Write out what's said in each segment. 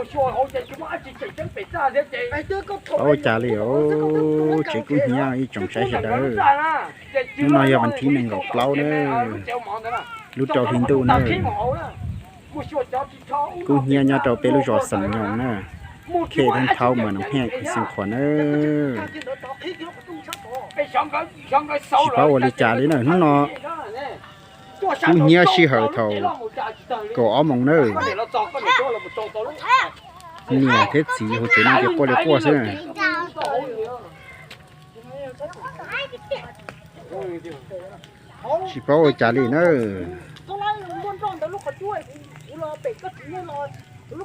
Tsis paub ua cas li os, tsev kub hnyiab ib tsoom saib sawv daws. Hnub no yog vas thib nees nkaum plaub na. Lub rau hli ntuj na. Kub hnyiab nyob rau peb lub zos Xam Nyoos na. Khej Thab Thaub, Mas Noom Hej, Xeev Khuam na. Tsis paub ua li cas li na, hnub no kub hnyiab sij hawm thaum kaum ob moos na. Niam thiab txiv hauv tsev no ces quaj li quaj xwb na. Tsis paub ua cas li na.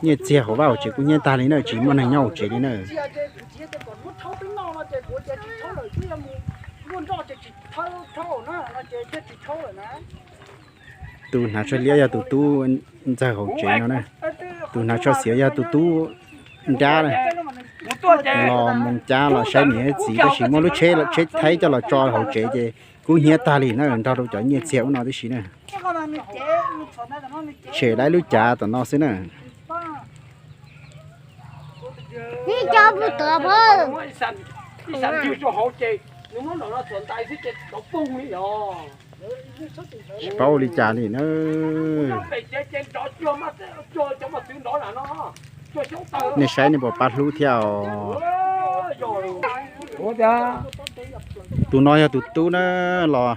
Nyiaj txiag hauv vaj hauv tsev kub hnyiab tag li na, tsis muaj neeg nyob hauv tsev li na. Tus hnav tsho liab yog tus tub ntxawg hauv tsev no na. Tus hnav tsho xiav yog tus tub nrab na. Los Moos Cab los saib niam thiab txiv tab sis muab lub tsheb thaib coj los tso hauv tsev ces kub hnyiab tag li na, nrog rau cov nyiaj txiag ub no tib si na. Tshem lawv lub cav tom no xwb na. Tsis paub ua li cas li na. Nej saib nej puas pab hlub thiab os. Tus no yog tus tub na, los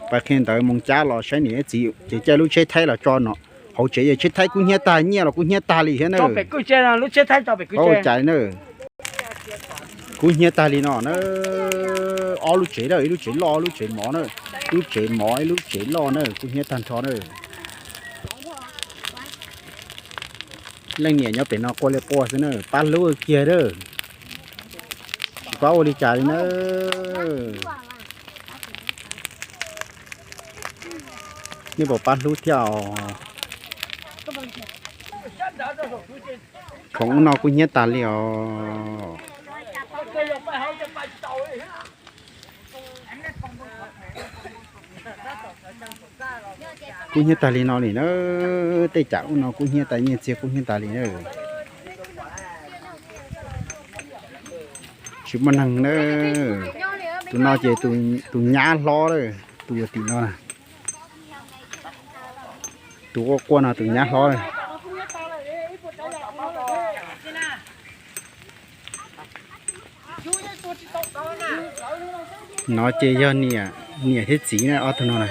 pas qhia ntawv Moos Cab los saib niam thiab txiv ces caij lub tsheb thaib los tso no hauv tsev, yog tsheb thaib kub hnyiab tag, nyiaj los kub hnyiab tag li thiab na. Paub ua cas li na. Kub hnyiab tag li no na. Ob lub tsev na, ib lub tsev loj, lub tsev mov na, lub tsev mov ib lub tsev loj na, kub hnyiab tag nrho na. Leej niam nyob pem no quaj li quaj xwb na, pab hlub kiag na. Tsis paub ua li cas li na. Nej puas pab hlub thiab os. Khoom ub no kub hnyiab tag li os. Kub hnyiab tag li no li na. Tej cam ub no kub hnyiab tag, nyiaj txiag kub hnyiab tag li na. Tsis muaj neeg na. Tus no ces tus nyab hlob lawm, tus tim no na. Tus quaj quaj no tus nyab hlob. No ces yog niam, niam thiab txiv na, ob tug no na.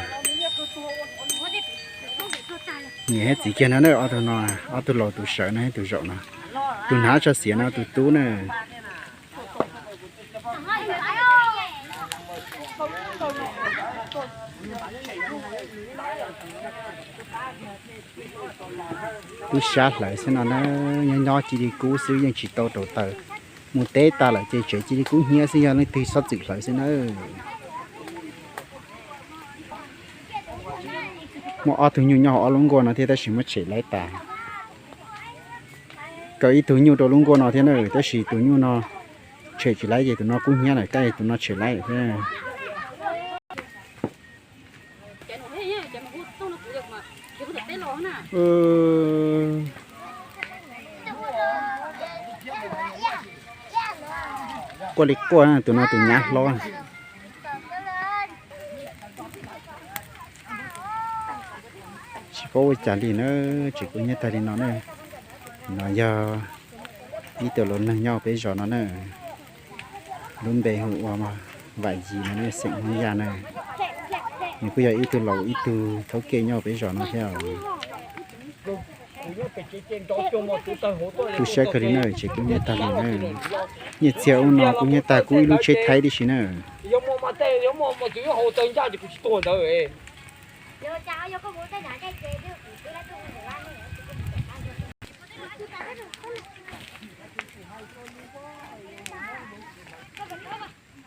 Niam thiab txiv kiag no na, ob tug no, ob tug laus tus sawv no thiab tus zaum no. Tus hnav tsho xiav no tus tub na. Kub sab hlawv xwb no na, nyob nyob cia li kub xwb yeej tsis tau rau taws. Mus teb tas lawm ces tsev cia li kub hnyiab xwb, yog leej twg txhob txwm hlawv xwb na. Muaj ob tug nyuj nyob hauv ob lub nkuaj no thiab tab sis muab tshem laib tas. Kaw ib tug nyuj rau lub nkuaj no thiab na, tab sis tus nyuj no tshem tsis laib ces tus no kub hnyiab lawm, tab sis tus no tshem laib thiab. Quaj li quaj tus no tus nyab hlob. Tsis paub ua cas li na, tsev kub hnyiab tag li no na. No yog ib tug laus neeg nyob peb zos no na. Lub npe hu ua Vam Yis no ne, xeem Hmoob Yaj na. Nws kuj yog ib tug laus ib tug thaub kej nyob peb zos no thiab. Kub sab kawg li na, tsev kub hnyiab tag li na. Nyiaj txiag ub no kub hnyiab tag kub ib lub tsheb thaib tib si na.